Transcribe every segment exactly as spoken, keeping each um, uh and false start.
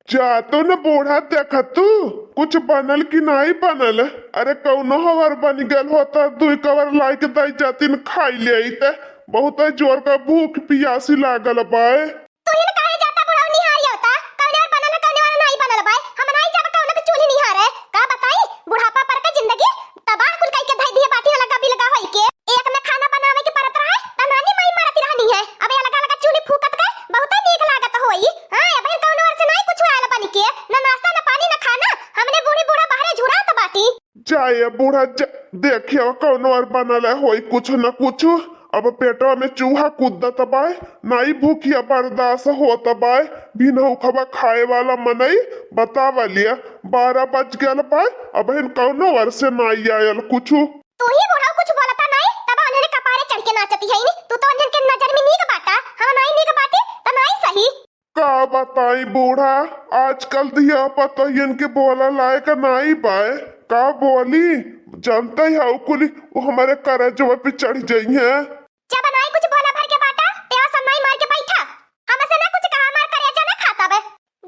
जा तो न बूढ़ा, देखा तू कुछ बनल कि नाई बनल। अरे कौनो हवर बन गल होता, दुई कवर लाइके दई जातिन खाई लेइत। बहुत जोर का भूख पियासी लागल बाय। तू ही न काहे जाता बुढ़ऊ निहारी होता, कौने और बनल है, कौने और नाई बनल बाय। हम नाई जाब कौनो के चूल्ही निहारे। का बताई, बुढ़ापा पर का जिंदगी तबाह कुल कइके धई दिहे बाटी, अलगा बिलगा होई के। एक में खाना बनावे के परत रहे, त नानी माई मरत रहनी है। अब ये अलगा अलगा चूल्ही फूकत के बहुते नीक लागत होई। हाँ, अब कौनो ओर से नाई कुछ आयल बन के, न नाश्ता, न पानी, न खाना। हमने बूढ़ी बूढ़ा बाहरे झुरात बाटी। जा ये बूढ़ा जा, देखियो कौनो ओर बनल होई कुछ न कुछ। अब पेटवा में चूहा कूदत बाय, नाई भूखिया बर्दाश्त होत बाय। भिनहु खबा खाए वाला मनई बतावा लिया, बारह बज गल बाय, अबहिन कौनो ओर से नाई आयल कुछ। तू ही बूढ़ा कुछ बोलता नाई, तब उन्हें कपारे चढ़ के नाचती है नी। तू तो उन्हें के नजर में नीक बाटा, हम नाई नीक बाटे, त नाई सही। का बताई बूढ़ा, आजकल धिया पतहियन के बोला लायक नाई बाय। का बोली, जानते ही हऊ कुली, वो हमारे करजवा पे चढ़ जइहें। जब नाई कुछ बोला भर के बाटा, तेरा सब नाई मार के बैठा। हमसे ना कुछ कहा, हमार करेजा ना खाता बे।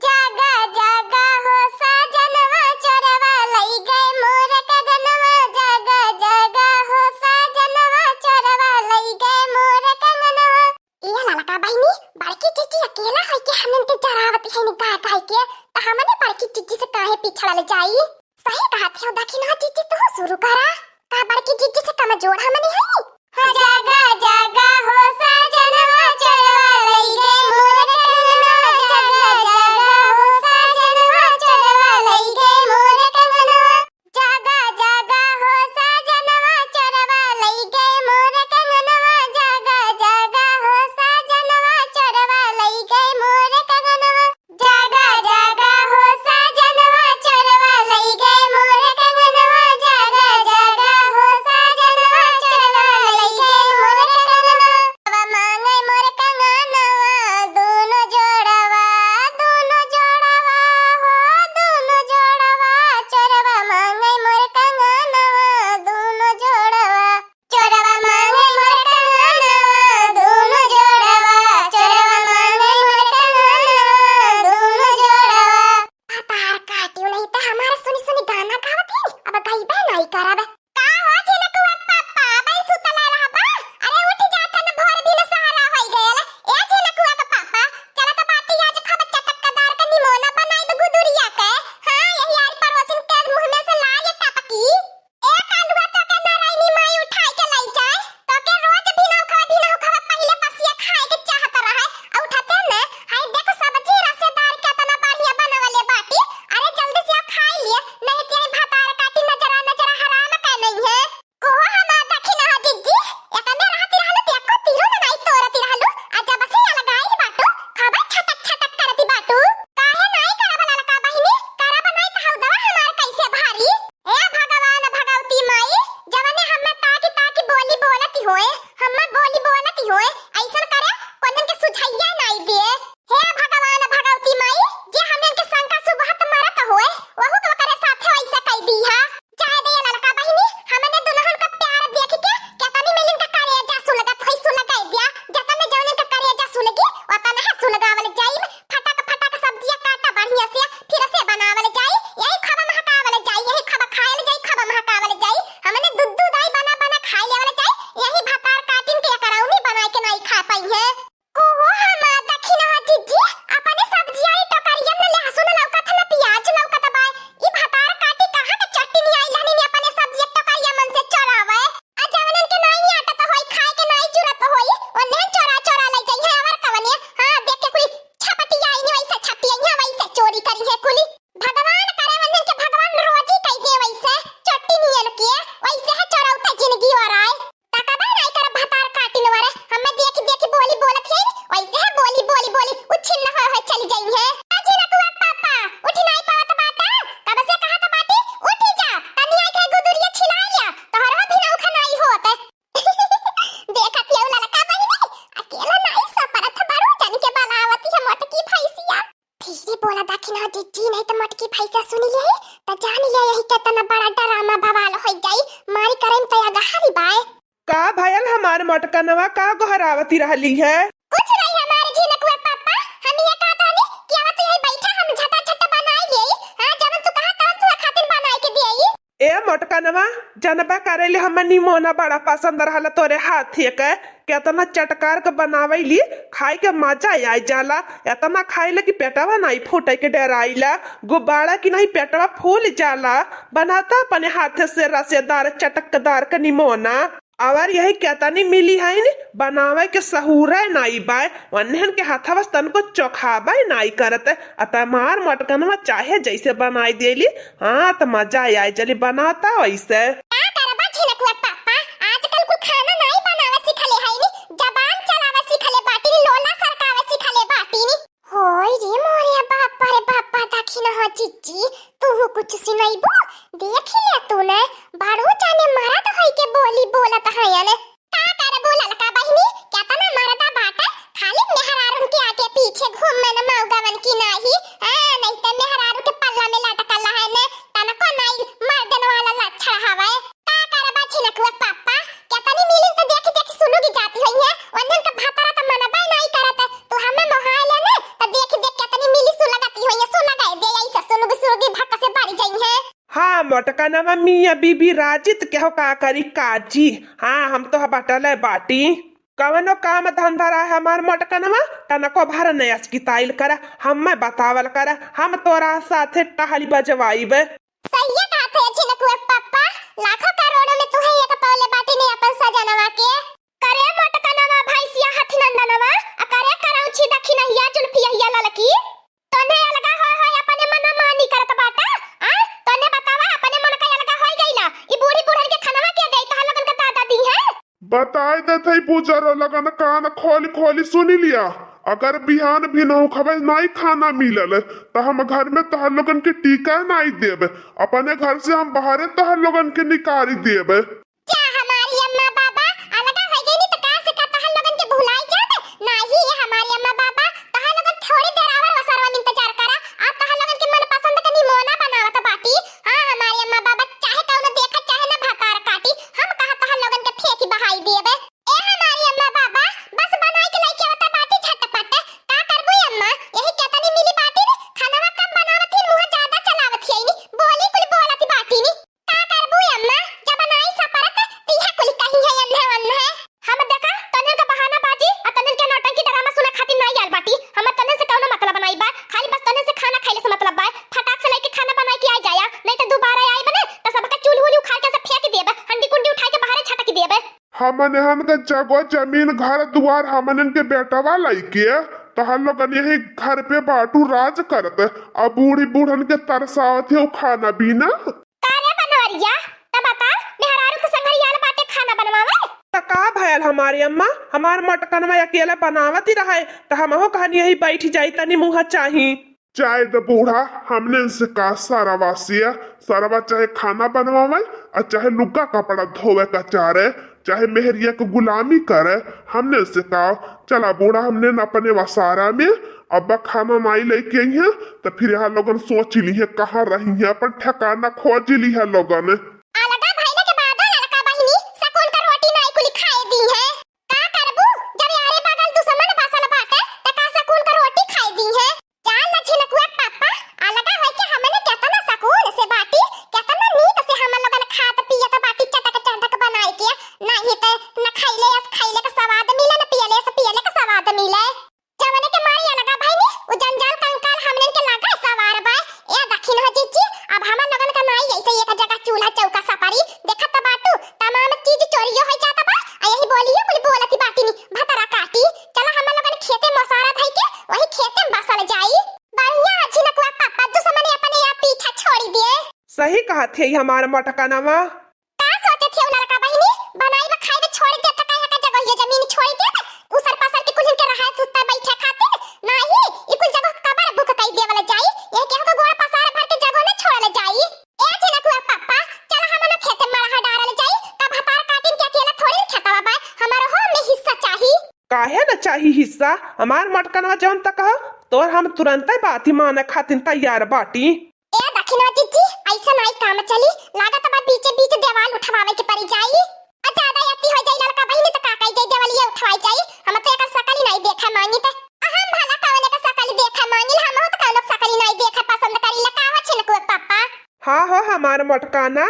जागा जागा हो साजनवा, चोरवा लई गए मोर कंगनवा। जागा जागा हो साजनवा, चोरवा लई गए मोर कंगनवा। ए ललका बहिनी, बड़की जीजी अकेला है के हमन के जरावती है निकाह काहे के, त हमने बड़की जीजी से काहे पिछड़ल जाई? सही कहत हो दखिना जीजी, तू शुरू करा। का बड़की जीजी से कमजोर हमने है? हो जागा जागा हो साजनवा, चोरवा लई गए मोर कंगनवा। जागा जागा हो साजनवा, चोरवा लई गए मोर कंगनवा। जागा जागा हो साजनवा, चोरवा लई गए मोर कंगनवा। जागा जागा हो साजनवा, चोरवा लई गए मोर कंगनवा। जागा जागा हो साजनवा, चोरवा लई गए मोर कंगनवा। जागा जागा हो साजनवा, चोरवा लई गए मोर कंगनवा। चोरवा मांगे मोर कंगनवा, दूनो जोड़वा, दूनो जोड़वा हो, दूनो जोड़वा। चोरवा मांगे मोर कंगनवा, दूनो जोड़वा। चोरवा मांगे मोर कंगनवा, दूनो जोड़वा। चोरवा मांगे मोर कंगनवा, दूनो जोड़वा। भतार काटियो नहीं त हमार सुनी सुनी गाना गावत है, अब गइबे नहीं करब। का हो झिनकुआ पापा, अबे सुतल रहबा? अरे उठ जा, तन भोर दिन सहरा होई गयल। ए झिनकुआ के पापा, चला त बाटी आज खूब चटकदार के निमोना बनाइब गुदुरिया के। हाँ, यही आर पड़ोसिन के मुंह में से लाल टपकी। ए कालुआ, तोके नारायणी माई उठाई के लई जाए। तोके रोज भिनौखवा, भिनौखवा पहिले बसिया खाए के चाहत रहे। आ उठते न, हाय देख सब्जी रसेदार केतना बढ़िया बनवले बाटी। अरे जल्दी से आ खाई लिए, नहीं त यही भतार काटी नजरा नजरा हराम कै नहीं है। ओहो हमार दखिना हो जिज्जी, एतने रहती रहलू त एको तीरो न नाई तोरती रहलू। आ जब से अलगाइल बाटू, खबे छटक छटक करती बाटू। काहे नाई करब ललका बहिनी, करब नाई त हौदवा हमार कैसे भारी? हे भगवान भगवती माई, जवने हम्मे ताकि ताकि बोली बोलती होए, हम्मे बोली बोलती होए, ऐसन करे कोनन के सुझाइया नाई दिए। हे भगवान भगवती माई, जे हमन के शंका सुबहत मरत होए, वहू के ओकरे साथे वैसे कई दीहा। जाए दे ललका बहिनी, हमने दुनहन का प्यार देख के केतनी मिलिन का करेजा सुलगत होई, सुलगाई दिया। जतने जवने का करेजा सुलगी, ओतने है सुलगावल जाई। फटक फटक सब्जिया काटा बढ़िया से, फिर से बनावल जाई। यही खबा महकावल जाई, यही खबा खायल जाई, खबा महकावल जाई। हमने दुद्दू दाई बना बना खाई लेवल जाई। यही भतार काटिन के एकरौनी बनाए के नाई खा पाई है। ओहो हमार दखिना जिज्जी, अपने सब्जिया ई टोकरिया में लहसुन लौकत है, ना प्याज लौकत बा। ई भतार काटी कहाँ के चट्टिन आई लहनी ने अपने सब्जिया टोकरिया मन से चोरावे। आ जवनन के नाई आटत होई, खाए के नाई जुरत होई, ओन्ने चोरा चोरा ले जइहे अवर कवने। हाँ, देख के कुली छपटिया आई, वैसे छपटिया, वैसे चोरी करी है कुली। भगवान करे वन्हन के भगवान रोजी कई दे वैसे, चट्टी नियन के, वैसे है चोरौता जिंदगी और आए। तकबे नाई कर भतार काटिन वरे, हमें देख देख बोली बोलत है, वैसे है बोली बोली बोली उछिन्न होए होए चली जाई है। अजी रकुआ पापा, उठी नाई पावत बाटा, कब से कहत बाटी, उठी जा, तनी आई के गुदुरिया छिला लिया, तोहर हो भी नौखा नाई होत। देखत यौ ललका बहिनी, अकेला नाई सपरत बड़ू जन के बलावती है मोटकी भैंसिया। धीरे बोला दखिना जिज्जी, नहीं तो मोटकी भैंसिया सुनी ले, त जान ले यही केतना बड़ा डरामा बवाल होई जाई। मारी करेम त अगहारी बाय। का भयल हमार मोटकनवा, का गोहरावती रहली है? कुछ नहीं हमारे झिनकुआ पापा, हम ये कहत हनी कि अब तू यही बैठा, हम झटा झट मोटकनवा, जनबा करेले, हमें निमोना बड़ा पसंद रहला तोरे हाथे के। केतना चटकार के बनावैली, खाए के मजा आइ जाला। एतना खाइले कि पेटवा नाहीं फूटे के डराइला। गुब्बारा की नाहीं, पेटवा फूल जाला। बनाता अपने हाथे से रसेदार चटकदार के निमोना। अउर यही केतनी मिली हइन, बनावे के सहूरे नाई बाय, वन्हन के हथवा से तनको चोखाबे नाई करत। आ तमार मोटकनवा चाहे जैसे बनाई देली, हाँ, त मजा आइ जली बनाता वैसे। का करबा झिनकुआ पापा, आजकल कुल खाना नाई बनावे सिखले हइन, जबान चलावे सिखले बाटिन, लोला सरकावे सिखले बाटिन। होय रे मोरे बापा रे बापा, देखी न हो चिच्ची, तू कुछ सुनैबू? देख ले तूने, बड़ू जाने मरद होई के बोली बोलत हयन। का करबू ललका बहिनी, केतना मरदा बाटे, खाली मेहरारून के आगे पीछे घूमन मौगवन की नाही, हाँ, नहीं त मेहरारू के पल्ला में लटकल है ने, तनको नाई मर्दन वाला लक्षण हवे। का करबा झिनकुआ पापा, केतनी मिलिन त देख देख सुलुगी जाती होइहैं, वंदन के भतरा त मनबे नाई करत, तू हमें मोहाय ले ने, त देख देख केतनी मिली सुलगती होइहैं, सुलगाए दे, ऐसे सुलुगी सुलुगी भक्क से बारी जइहैं। हाँ, मोटकनवा मियाँ बीबी राजी त केहू का करी काजी। हाँ, हम तो बटले बाटी। कवनो काम धंधा रहे हमार मोटकनवा, तनको भर नयस की ताइल करा, हमें बतावल करा, हम तोरा साथे टहली बजवाइबे। सहिए कहत है झिनकुआ पप्पा, लाखों करोड़ों में तुहे एक पौले बाटी ने अपन सजनवा के। करे मोटकनवा भैंसिया हथनंदनवा, आ करे करौछी दखिनहिया जुल्फिया ललकी। तने अलगा होय होय अपने मना मानी करत बाटा, आ? तने बतावा अपने मन का अलगा होय गइला। ई बूढ़ी बूढ़न के खनवा के देई तोहर लोगन के दादा दीहैं? बताइ देत हई बुजरो लोगन, कान खोलि खोलि सुनि लिया। अगर बिहान भिनहु खबे नाई खाना मिलल, त हम घर में तोहर लोगन के टिकै नाई देब। अपने घर से हम बाहरे तोहर लोगन के निकारि देब। जा हमारी अम्मा बाबा, अलगा होइ गइनी त का से का तोहर लोगन के भुलाइ जाब? नाही, ए हमारी अम्मा बाबा, तोहर लोगन थोड़ी देर अउर वसरवन इंतजार करा। आ तोहर लोगन के मनपसंद के निमोना बनावत बाटी। हाँ, हमारी अम्मा बाबा, चाहे कउनो देखा, चाहे ना भतार काटी, हम कहा तोहर लोगन के फेंकि बहाई देब। ए हमारी अम्मा बाबा, बस बनाई के लइके आवत बाटी झटपट। का करबू अम्मा, यही केतनी मिली बाटी नी, खानवा कम बनावत ही, मुँह ज्यादा चलावत ही नी, बोली कुल बोलत बाटी नी। का करबू अम्मा, जब नाई सपरत, त इहे कुल कहिहैं अन्हे वन्हे। हम देखा, तनिन का बहाना बाजी, आ तनिन के नौटंकी ड्रामा सुने खातिर नाई आइल बाटी। हमर तनिन से कउनो मतलब नाई बा, खाली बस तनिन से खाना खइले से मतलब बा। फटाक से लइके खाना बनाइ के आइ जाया, नहीं त दुबारा आइब ने, त सबका चूल्ही उल्ही उखाड़ के सब फेंकि देब, हंडी कुंडी उठाइ के बाहरे छटकि देब। हमन एहन के जगह जमीन घर दुआर हमन के बेटवा लइके, तोहर लोगन यही घर पे बाटू राज करत, अब बूढ़ी बूढ़न के तरसावत है खाना पीना। का रे बनवरिया, त बता, मेहरारू के संघरियाल बाटे खाना बनवावे? त का भयल हमारी अम्मा, हमार मोटकनवा अकेला बनावत ही रहे, त हमहू कहन यही बैठ जाई, तनी मुँह चाही। जाए द बूढ़ा, हमने से का सरवा सिया, सरवा चाहे खाना बनवावे, आ चाहे लुग्गा कपड़ा धोवे का चारे, चाहे मेहरिया के गुलामी करे, हमने से का। चला बूढ़ा, हमने न अपने वसारा में अब्बा खाना नाई लइके अइहैं, त फिर यहाँ लोगन सोचि लिहे कहाँ रहिहैं, अपन ठिकाना खोजि लिहे लोगन। अलगा भइले के बादो ललका बहिनी सकून का रोटी नाई कुली खाए दीहैं। का करबू, जब यारे बगल दुश्मन बसल बाटे, त का सकून का रोटी खाए दीहैं? जान ल झिनकुआ पापा, अलगा होइके हमने केतना सकून से बाटी, केतना नीक से हम लोगन खात पियत बाटी चटक चटक बनाइके, नाही त न खइले अस खइले क सवाद मिले, न पियले अस पियले क सवाद मिले। जवने के मारे अलगा भइनी, उ जंजाल कंकाल हमनन के लागे सवार बा। ए दखिन हो जिज्जी, अब हमन लोगन का नाई ऐसे एक जगह चूल्हा चौका सपारी, देखत त बाटू, तमाम चीज चोरियो होइ जात बा, आ यही बोलियो कुल बोलती बाटिनी, भतरा काटी। चला हमन लोगन खेते मोसारा धइके, वही खेते में बसल जाई। बढ़िया है झिनकुआ पापा, दुश्मन अपने आप पीछा छोड़ी दिए। सही कहत है हमार मोटकनवा। का सोचत है ललका बहिनी, बनाई बा खाई बा छोड़ी दे, त काहे का जगह ये जमीन छोड़ी दे, उसर पसर के कुल्हिन के रहाय सुत्ता बैठे खातिर, नाही, ई कुल जगह कबर बुक कई देवल जाई, ये केहू के गोड़ पसार भर के जगह न छोड़ल जाई। ए झिनकुआ पापा, चल हमन खेते मड़हा डारल जाई, का भतार काटिन के अकेला थोड़ी न खेतवा बा, हमारो हो में हिस्सा चाही। काहे न चाही हिस्सा? हमार मोटकनवा जौन तक ह, तोर हम तुरंते बात ही माने खातिर तैयार बाटी। ए दखिनवा जिज्जी, ऐसा नाई काम चली, लागत बा बीचे बीच देवाल उठवावे के पड़ी जाई। आ ज्यादा अति हो जाई ललका बहिनी त का कई जाई, देवलिया उठवाई जाई, हम त एकर सकल ही नाई देखे मांगी त। आ हम भला कवने का सकल देखे मांगिल, हम त कौनो सकल ही नाई देखे पसंद करी ला, का हो झिनकुआ पापा? हाँ हो हमार मोटकाना,